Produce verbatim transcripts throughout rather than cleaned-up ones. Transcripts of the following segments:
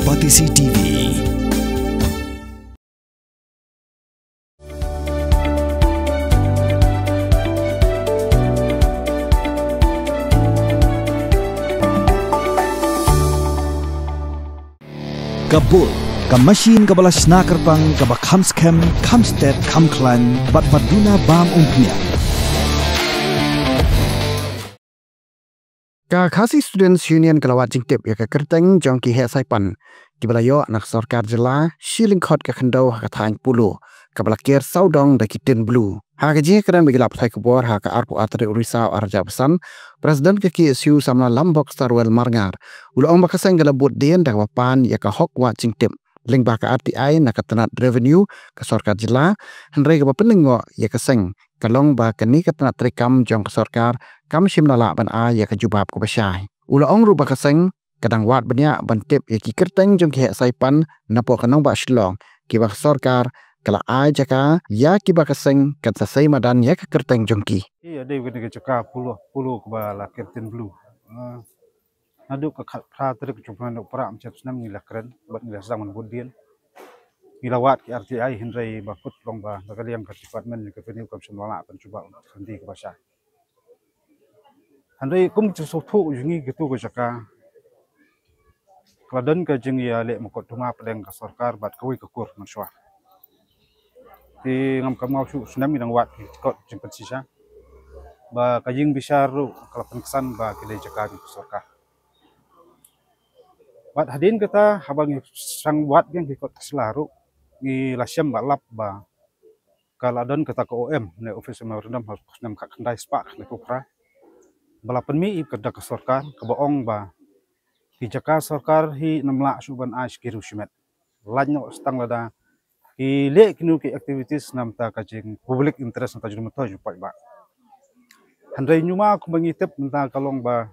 Batesi T V. Ka bud, ka machine kaba la shna kyrpang, kaba kham skhem, kham stet, kham khlaiñ, bad ba duna bam umphniang. Ka Khasi Students Union ka la wad jingtip ïa ka kyrteng jong ki heh saipan kiba la ïoh na ka sorkar jylla, shi lyngkhot ka khyndew ha ka thaiñ Polo, kaba la ker sawdong da ki tin blue. Ha ka jingïakren bad ki lad pathai khubor ha ka arphew ar tarik u Risaw arhajar arphew san, President ka K S U Samla Lambok Sarwel Marngar u la ong ba ka seng ka la bud dien da kaba pan ïa ka hok wad jingtip lyngba ka R T I na ka tnat revenue ka sorkar jylla, hynrei kaba pynlyngngoh ïa ka seng ka long ba kane ka tnat treikam jong ka sorkar kam shym la lah ban ai ïa ka jubab kaba shai. U la ong ruh ba ka seng ka dang wad bniah ban tip ïa ki kyrteng jong ki heh saipan napoh ka nongbah Shillong, kiba ka sorkar ka la ai jaka ïa kiba ka seng kan sa sei madan ïa ka kyrteng jong ki. Ïa dei kane ka jaka Polo, Polo kaba la ker tin blue. Ah, naduh ka khatphra tarik jong u bnai Nohprah mynshwa snem ngi la kren bad ngi la sdang ban bud dien. Ngi la wad ki R T I, hynrei ba kut long ba na ka liang ka department ka revenue kam shym la lah ban jubab ka kyrteng kaba shai. Hynrei kum ka jingsngewthuh jong ngi, katu ka jaka ka la don ka jingïaleh mukotduma pdeng ka sorkar bad kawei ka kur mynshuwa. Te ngam kynmaw shuh snem ngi dang wad ki kot jingpynshisha ba ka ïing bishar ruh ka la pynksan ba ki dei jaka jong ka sorkar. Bad hadien kata, haba ngi sdang wad biang ki kot ka sla ruh, ngi la shem bad lap ba ka la don kata ka O M, ne Office Memorandum, ha u snem khatkhyndai spah khyndai phew phra, ba la pynmih ïa ka da ka sorkar, kaba ong ba ki jaka sorkar hi ym lah shuh ban ai sha ki riew shimet. Lait noh tang lada ki leh kino ki activities namar ka jing public interest, namar ka jingmyntoi jong u paidbah. Hynrei ñiuma kumba ngi tip mynta ka long ba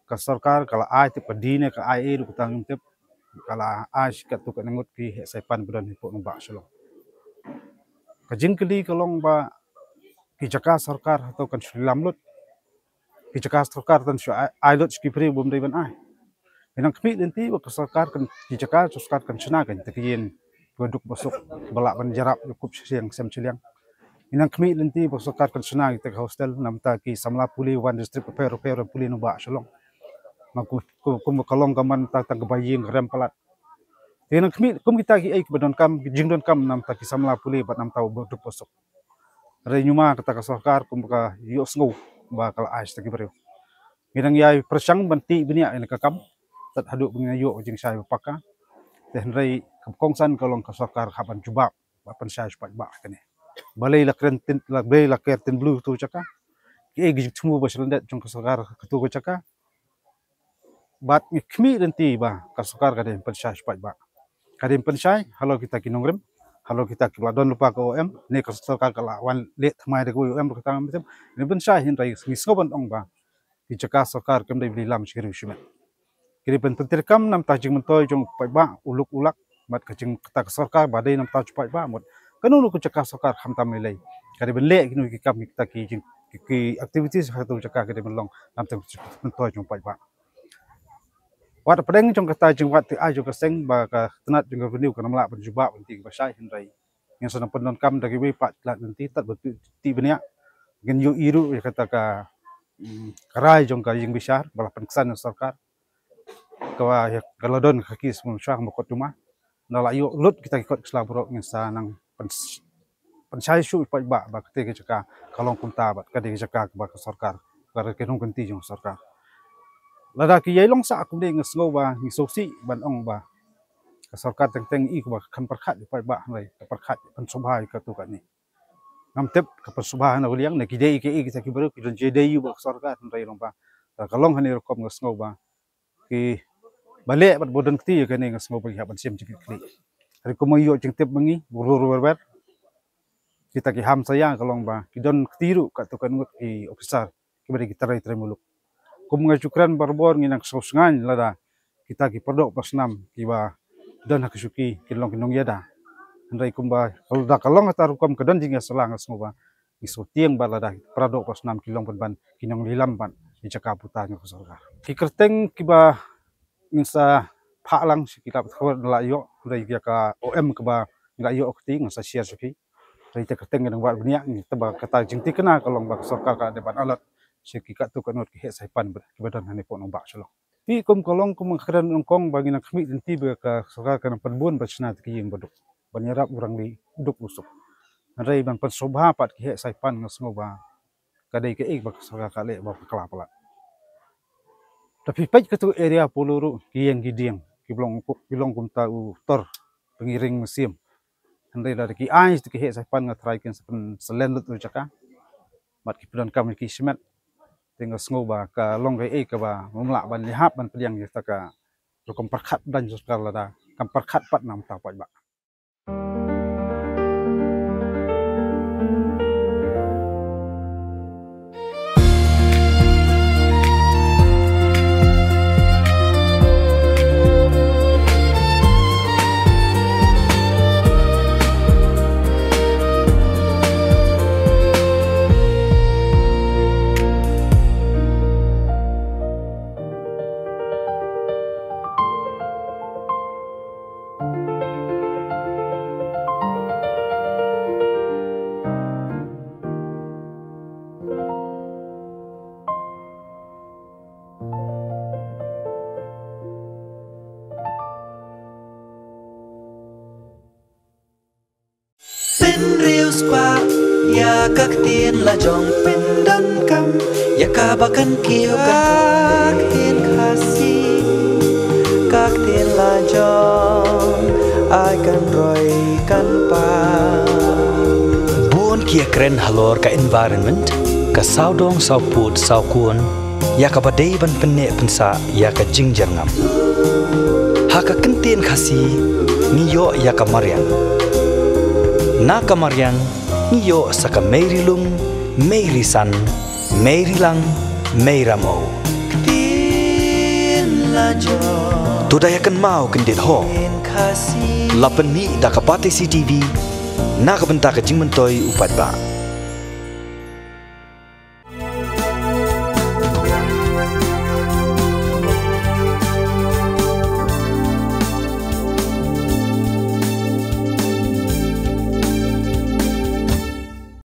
ka sorkar ka la ai tip, ka dei ne ka I A ruh kata ngim tip, ka la ai sha katto katne ngut ki heh saipan ba don hapoh nongbah Shillong. Ka jingkylli ka long ba ki jaka sorkar hato kan shu lam lut, ki jaka sorkar kan shu ai, ai lut sha ki briew bym dei ban ai. Ngi nang khmih lynti ba ka sorkar kan, ki jaka sorkar kan shna kan ïa kita ki ïing ba duk ba suk, ba lah ban ïarap ïa kup shiliang sem shiliang. Ngi nang khmih lynti ba ka sorkar kan shna ïa kita ki hostel namar ki samla pule wan district bapher bapher pule nongbah Shillong. Namar kum, kum, kum ka long ka man tang, tang kaba ïing rem palat. Te nang khmih kum kita kiei kiba donkam, ki jingdonkam namar ki samla pule bad namar u ba duk ba suk. Hynrei ñiuma kata ka sorkar kum ka ïohsngew ba ka la ai sha kita ki briew. Ngi dang ïai pyrshang ban tih bniah ïa kane ka kam tad haduh ba ngin ïoh ka jingshai ba paka. Te hynrei ka kongsan ka long ka sorkar hap ban jubab, ba pynshai sha u paidbah kane. Balei la kren tin, la, balei la ker tin blue katu ka jaka? Kiei ki jingthmu ba shlyndet jong ka sorkar katu ka jaka? Bad ngi khmih lynti ba ka sorkar ka dei ban pynshai sha u paidbah. Ka dei ban pynshai halor kita ki nongrim, halor kita kiba la don lypa ka O M, ne ka sorkar ka la wan leh thymmai da kawei O M ruh kata ngam tip. Ka dei ban pynshai, hynrei ngi sngew ban ong ba ki jaka sorkar kim dei ban lam sha ki riew shimet. Ki dei ban pyntreikam namar ka jingmyntoi jong u paidbah, u lok u lak, bad ka jing, kata ka sorkar ba dei namar ka jong u paidbah, mut kano kano ka jaka sorkar khamtam lei lei ka dei ban leh kino ki kam, kita ki jing, ki, ki activities ha katu ka jaka ka dei ban long namar ka jingmyntoi jong u paidbah. Wat hapdeng jong kata jingwad ti ai jong ka seng ba ka tnat jong ka revenue kam lah ban jubab lynti kaba shai, hynrei ngin sa nang pyndonkam da kiwei pat ki lad lynti tad ba tih, tih bniah. Ngin ïohi ruh ïa kata ka, mm, ka rai jong ka ïing bishar ba la pynksan na sorkar, kaba ïa ka la don ka case mynshuwa ha mukotduma. Nda la ïoh lut kita ki kot ki sla baroh, ngin sa nang pyn, pynshai shuh u paidbah ba kata ka jaka ka long kumta bad ka dei ka jaka kaba ka sorkar, ka dei ka nongkynti jong ka sorkar. Lada ki ïai long sah kumne nga sngew ba ngi sngewsih ban ong ba ka sorkar teng teng i kaba kan pyrkhat ïa u paidbah, hynrei ka pyrkhat pynsngewbha ïa katu kane. Ngam tip ka pynsngewbha na ka liang ne ki dei kiei kita ki briew ki don jingïadei ïa u bad ka sorkar, hynrei long ba ka long ha kane ka rukom nga sngew ba kiba leh bad ba don kti ïa kane nga sngew ba ki hap ban shim jingkitkhlieh. Hynrei kumba ïoh jingtip ma ngi, ruh ruh wer wer, kita ki hamsaïa ka long ba ki don kti ruh katto katne ngut ki officer kiba dei ki trai trai muluk. Kum nga ju kren barabor, ngi nang sngewsngaiñ lada kita ki paradoh parsnam kiba don ha ka shuki kin long ki nongïada. Hynrei kumba lada ka long kata ka rukom ka don jingïasalah, nga sngew ba ngi sngewtieng ba lada ki paradoh parsnam ki long pynban ki nonglilam bad ki jaka puta jong ka sorkar. Ki kyrteng kiba ngin sa phah lang sha ki lad pathai ngi la ïoh, hynrei ïa ka O M kaba ngi la ïoh ka ti ngan sa share sha phi. Hynrei te ka teng ngi dang wad bniah ngi te ba kata jingthikna ka long ba ka sorkar ka dei ban allot sha ki katto katne ki heh saipan ba, kiba don hangne hapoh nongbah Shillong. Te kum ka long kum ka kren nyngkong ba ngi nang khmih lynti ba ka sorkar ka nang pynbun ba shna te ki ïing ba duk ban ïarap u rangli u duk u suk. Hynrei ban pynsngewbha pat ki heh saipan nga sngew ba ka dei kaei ba ka sorkar ka leh ba bakla palat. Te phi peit katto area Polo ruh ki ïeng ki dieng ki long, ki long kumta u tor ba ngi ring mynsiem. Hynrei lada ki ai te ki heh saipan nga tharai kin sa pynslem lut u jaka. Bad ki pyndonkam ki shimet. Te nga sngew ba ka long kaei kaba ym lah ban leh hap ban pdiang ïa kata ka rukom pyrkhat ban sorkar lada kam pyrkhat pat na ka bynta paidbah. Pynriewspah ïa ka ktien la jong, pyndonkam ïa kaba kan kiew ka ktien Khasi, ka ktien la jong ai kan roi kan pang. Bun ki ïakren halor ka environment, ka sawdong sawpud sawkun, ïa kaba dei ban pynneh pynsah ïa ka jingjyrngam. Ha ka ktien Khasi ngi ïoh ïa ka mariang. Na ka mariang ngi ïoh sa ka meiri lung, meiri san, meiri lang, meira mo. Ktien la jong. To da ïa kynmaw kyndit ho. Ktien Khasi. La pynmih da ka Batesi T V na ka bynta ka jingmyntoi u paidbah.